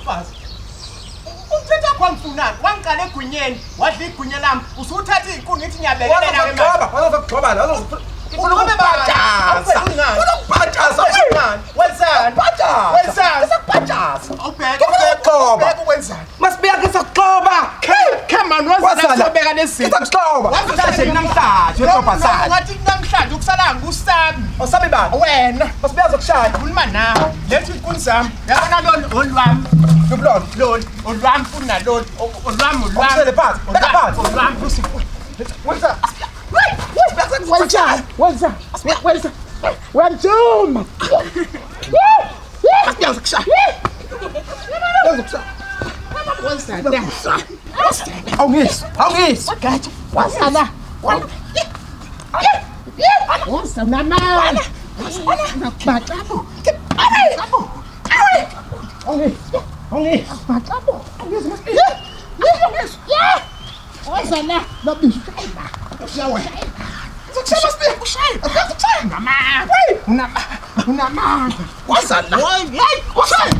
mfazi. Umthetho wakho wangifunani? Wangiqala egwinyeni, wadla igwinya lami. Usuthatha iy'nkuni ngithi ngiyabekelela ke manje. Wazokugxoba, wazokugxoba la, Ufuna ukubhajaza. Ufuna ukubhajaza. Wenzani? Bhajaza. Wenzani? Ngisakubhajaza. Awubheke, Ngifuna ukugxoba. ubheke wenzani? Masibuya ngisakugxoba. Come on, wazala sobeka lezi. Ngisakugxoba. Wazala namhlanje webhasana. Ngathi namhlanje ukusalanga usami. Awusabi bani? Wena. Masibuya zokushaya. Khuluma nawe. Lethi inkuni zami. Yabona lolu olwami. Lolu. Lolu olwami futhi nalolu olwami olwami. Awusele phansi. Beka phansi. Olwami futhi. Wenza. Wenza. Wenza. Wenza. Uyajuma. Masibuya zokushaya. Zokushaya. Wenza. Awungizwa. Awungizwa. Wagatsha. Wenza la. Wenza unamandla. Baxabo. Baxabo. Awungizwa. Awungizwa. Baxabo. Awungizwa. Wenza la. Lobisho. Ushaya. Ngizokushaya Masibuya. Ushaya. Ushaya. Unamandla. Unamandla. Waza la. Hayi. Ushaya.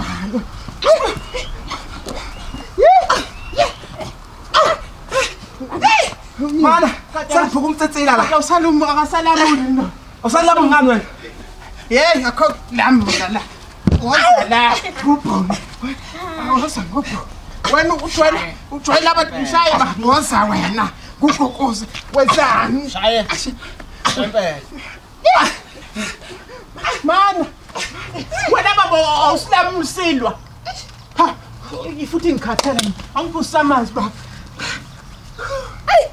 Mana, sengiphuka umtsitsila la. Awusalumu akasalamuli no. Awusalami ngani wena? Hey, akho lamula la. Woza la. Kubhona. Woza ngubho. Wena ujwayele abantu mshaye ba. Woza wena. Kuguquza. Wenzani? Shaye. Impela. Mana. Wena baba awusilamusilwa. Ha, futhi ngikhathele mina. Angiphusa amanzi baba.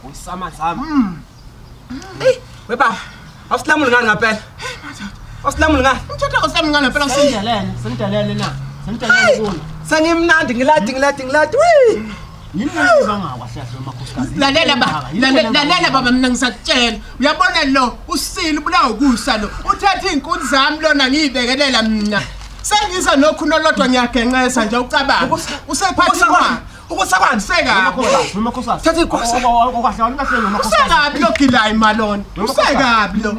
Uyisamanzi ami. We baba, awusilamuli ngani ngempela? Awusilamuli ngani? Umthetho awusilami ngani phela usindele. Sendelele, sendelele na. Sendelele kulo. Sengimnandi ngiladi ngiladi ngiladi. Wee! Yini lento bangakwa hle hle makhosikazi? Lalela ba, lalela baba mina ngisakutshela. Uyabona lo usile ubulawa ukusa lo. Uthatha izinkuni zami lona ngiyibekelela mina. Sengiza nokhu nolodwa ngiyagenqesa nje ucabanga. Usephatha imali. Ukusakwani? Usekabi. Makhosikazi, makhosikazi. Thatha igwasa. Okahle wani kahle makhosikazi. Usekabi lo gilayi malona. Usekabi lo.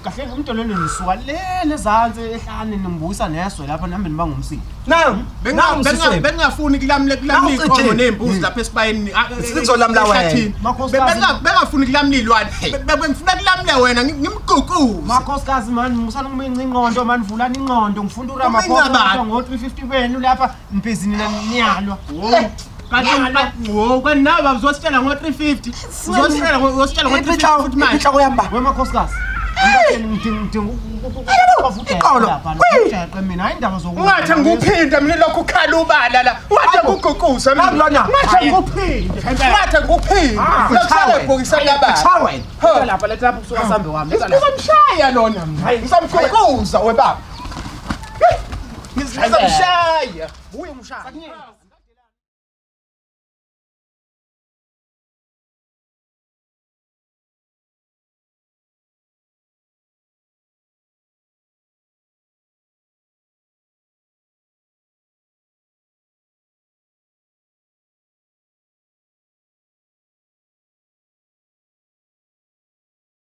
Kahle umntolelo nisuka le lezansi ehlane nimbuyisa neswe lapha nami nibangumsini. Nawu, nawu msisweni. Bengingafuni kulamle kulamle Nawu inkomo cijeni. nezimbuzi lapha esibayeni. Sizolamla wena. ehlathini. Makhosikazi. Bengafuni kulamla ilwane. Bengifuna kulamle wena ngimguquze. Makhosikazi man musana ukuminca ingqondo man vulani ingqondo ngifunda Uminca uRamaphosa bani? ngo 350 benu lapha nibhizi nina niyalwa. Kanti wo kanti nawe baba uzositshela ngo-350 uzositshela uzositshela ngo-350 futhi manje Inhloko yami baba. We makhosikazi. Ngidinga Iqolo. Ujeqe mina hayi indaba zoku. ungathi ngikuphinde mina lokhu ukhala ubala la ungathi ngikuguquze mina Naku lona. ungathi ngikuphinde ungathi ngikuphinde lokusale ebhokisini lababa Cha wena. Letha lapha letha lapha kusuka sambe wami. Letha lapha. ngizomshaya lona mina ngizomguquza we baba ngizomshaya Buye umshaya.